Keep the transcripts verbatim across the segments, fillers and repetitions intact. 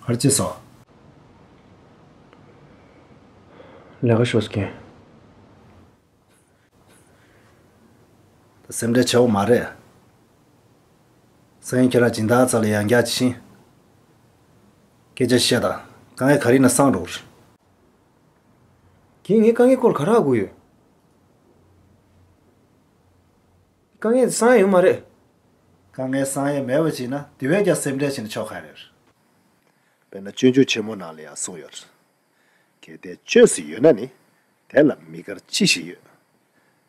ག་རེ་བྱས་སོང་། ལས་ཀ་ཤོར་སོང་། ད་སེམས་ཁྲལ་བྱེད་དགོས་མ་རེད། སང་ཉིན་ཁྱེད་རང་སྦྱིན་བདག་རྩ་ལ་ཡང་བསྐྱར་ཕྱིན། སྐད་ཆ་བཤད་དང་། དཀའ་ངལ་ག་རེ་ཡིན་ན་སངས་འགྲོ་གི་རེད། ཁྱེད་ངའི་དཀའ་ངལ་སྐོར་ག་རེ་ཧ་གོ་ཡོད། དཀའ་ངལ་དེ་སངས་ཡ་ཡོད་མ་རེད། དཀའ་ངལ་སངས་ཡ་མེད་པ་བྱས་ན་དེ་བས་ཀྱང་སེམས་ཁྲལ་བྱས་ན་ཆོག་ག་རེད། དཔེར་ན་སྤྱོད་འཇུག་ཆེན་མོ་ནང་ལ་ཡང་གསུངས་ཡོད་རེད། གལ་ཏེ་བཅོས་སུ་ཡོད་ན་ནི། དེ་ལ་མི་དགར་ཅི་ཞིག་ཡོད།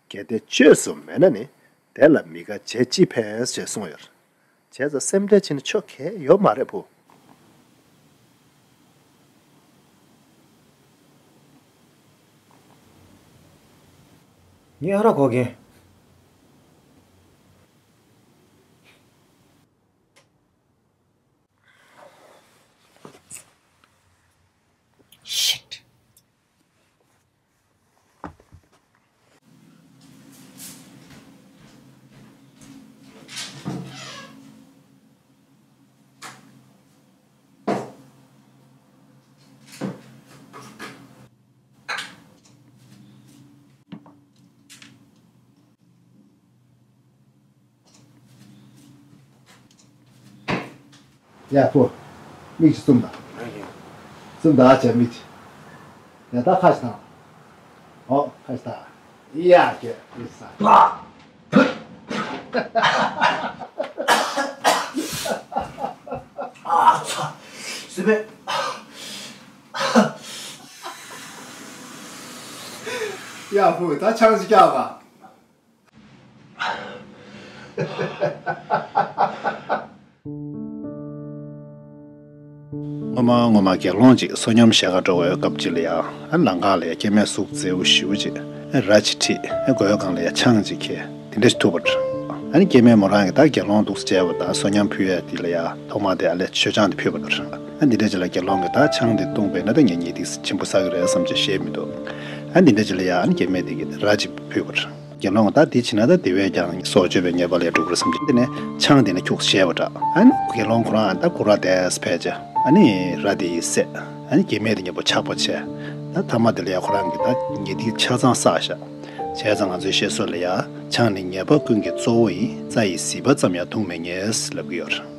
གལ་ཏེ་བཅོས་སུ་མེད་ན་ནི། དེ་ལ་མི་དགའ་བྱས་ཅི་ཕན་ཞེས་གསུངས་ཡོད་རེད། བྱས་ཙང་སེམས་ཁྲལ་བྱས་ན་ཆོག་གི་ཡོད་མ་རེད་བུ། ངས་ཨ་རག་གོ་གིན། Shit. ཡ་ཕུ། མིག་ཅིག་བཙུམ་དང་། བཙུམ་དང་བྱས་མིག་ཅིག་ཡ་ད་ཁ་ཅིག་བཏང་། ཨོ་ཁ་ཅིག་བཏང་། ཡ་ཁྱོད་མིག་ཅིག་བཙུམ། ཨ་ཚ། སི་པན། ཡ་ཕུ་ད་ཆང་ཅིག་བཀྱག་པ། སྔོན་མ་སྔོན་མ་དགེ་སློང་ཅིག་བསོད་སྙོམས་བཞེས་གར་འགྲོ་བའི་སྐབས་ཅིག་ལ་ཡང་། ཨ་ལམ་ཁ་ལ་ཡང་སྐྱེ་དམན་གཟུགས་མཛེས་པོ་ཞེ་པོ་ཅིག་ཨ་ར་ཅིག་ཁྲིད། ཨ་མགོ་སྒང་ལ་ཡང་ཆང་ཅིག་འཁྱེར། དེ་འདྲ་ཞིག་ཐུག་པ་རེད། ཨ་ནི་སྐྱེ་དམན་མོ་རང་གིས་ད་དགེ་སློང་འདུག་སེ་བྱས་པ་དང་བསོད་སྙོམས་ཕུལ་ཡ་དེ་ལ་ཡང་ཐོག་མ་དེ་ཨ་ལས་མཆོད་ཆང་དེ་ཕུལ་བ་རེད། ཨ་འདི་འདྲ་ཅིག་ལ་དགེ་སློང་གིས་ད་ཆང་དེ་བཏུངས་པས་ན་ད་ངས་ཉལ་ཐིག་ཆེན་པོ་བསགས་ཀྱི་རེད་བསམ་བྱས་བཞེས་མི་འདུག་ཨ་འདི་འདྲ་ཅིག་ལ་ཡང་ཨ་ནི་སྐྱེ་དམན་དེ་གིས་ར་ཅིག་ཕུལ་བ་རེད། དགེ་སློང་གིས་ད་འདི་བྱས་ན་ད་དེ་བས་ཀྱང་སྲོག་གཅོད་པའི་ཉེས་པ་ལས་གྲོལ་གྱི་རེད་བསམ་བྱས། དེ་ནས་ཆང་དེ་ནི་ཁྱུག་བཞེས་པ་འདྲ། ཨ་ནི་དགེ་སློང་ཁོ་རང་ད་སྐུ་ར་དེས་ཕལ་ཆེར་ཨ་ནི་ར་དེ་ཡིས་བསད། ཨ་ནི་སྐྱེ་དམན་དེ་མཉམ་པོ་ཆགས་པ་བྱས། ད་ཐ་མ་དེ་ལ་ཡང་ཁོ་རང་གིས་ད་ཉལ་ཐིག་ཆ་ཚང་བསགས་བཞག་བྱས་ཙང་ང་ཚོའི་བཤད་སྲོལ་ལ་ཡང་ཆང་ནི་ཉེས་པ་ཀུན་གྱི་གཙོ་བོ་ཡིན། རྩྭ་ཡི་ཟིལ་པ་ཙམ་ཡང་བརྡུང་མི་ཉེས་ལབ་ཀྱི་ཡོད་རེད།